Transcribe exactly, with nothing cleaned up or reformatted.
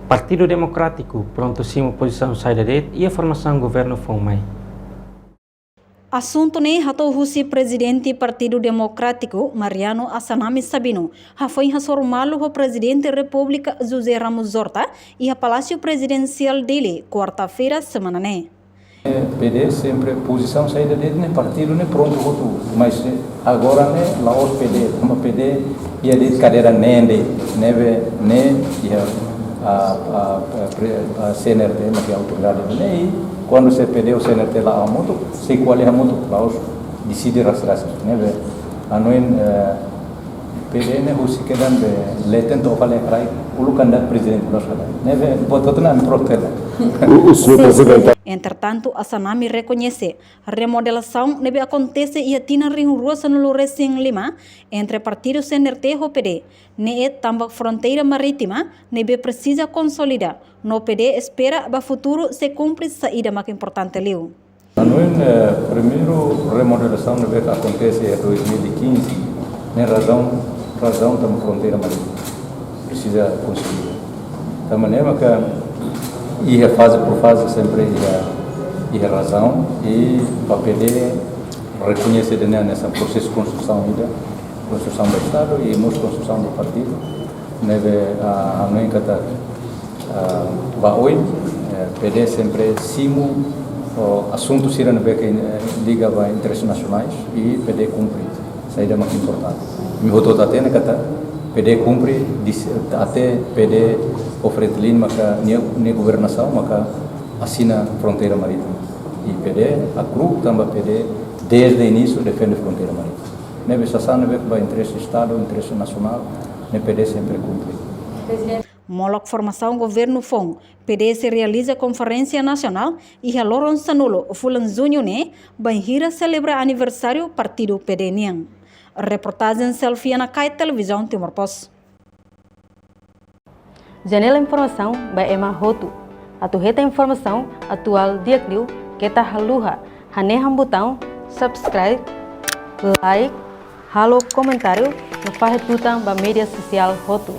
Partidu Demokrátiku prontu simu pozisaun saida de'it iha formasaun governu foun mai. Asuntu ne'e hato'o husi Prezidente Partidu Demokrátiku, Mariano Assanami Sabino, hafoin hasoru malu ho Prezidente Repúblika José Ramos Horta iha Palásiu Prezidensiál Dili, kuarta-feira semana ne'e. P D sempre pozisaun saida de'it ne'e partidu ne'e prontu hotu, mas, eh, agora ne'e la'ós P D, tanba P D iha de'it kadeira neen de'it, ne'ebé ne'e iha, ah, ah, pre-, ah, C N R T mak iha autoridade ne'e, i kuandu se P D ho C N R T la hamutuk, sei ko'alia hamutuk, la'ós deside rasik-rasik, ne'ebé hanoin, eh, P D ne'e husik kedan be leten to'o fali kraik uluk kandidatu prezidente loos hela. Ne'ebé buat hotu ne'e ami protela. O, o senhor Sim, presidente. Sim. Entretantu, Assanami rekoñese remodelasaun ne'ebé akontese iha tinan rihun rua sanulu resin lima entre partidu C N R T ho P D, ne'e tanba fronteira marítima ne'ebé presiza konsolida, no P D espera ba futuru sei kumpre saida mak importante liu. Hanoin, eh, primeiru remodelasaun ne'ebé akontese iha dois mil e quinze, ne'e razaun, razaun tanba fronteira marítima presiza konsolida. Tanba ne'e maka iha faze por faze sempre iha, iha razaun i ba P D rekoñese de'it ne'e hanesan prosesu konstrusaun ida, konstrusaun ba Estadu i mós konstrusaun ba partidu. Ne'ebé, ah, hanoin katak, ah, ba oin, eh, P D sempre simu, oh, asuntu sira ne'ebé ke, eh, liga ba interese nasionál i P D kumpre saida mak importante. Imi hotu hatene katak P D kumpre, dis-, até P D ho Fretilin maka nia, nia governasaun maka asina fronteira marítima. I P D hakru'uk tanba P D desde inísiu defende fronteira marítima. Ne'ebé sasán ne'ebé ba interese Estadu, interese nasionál, ne'e P D sempre kumpre. Molok formasaun governu foun, P D sei realiza konferénsia nasionál iha loron sanulu fulan Juñu ne'e, bainhira selebra aniversáriu partidu P D nian. Reportajen Selfiana Kait, Televizaun Timor Post. Janela informasaun ba ema hotu. Atu hetan informasaun atuál di'ak liu, keta haluha hanehan butaun subscribe, like, halo komentáriu, no fahe tutan ba média sosiál hotu.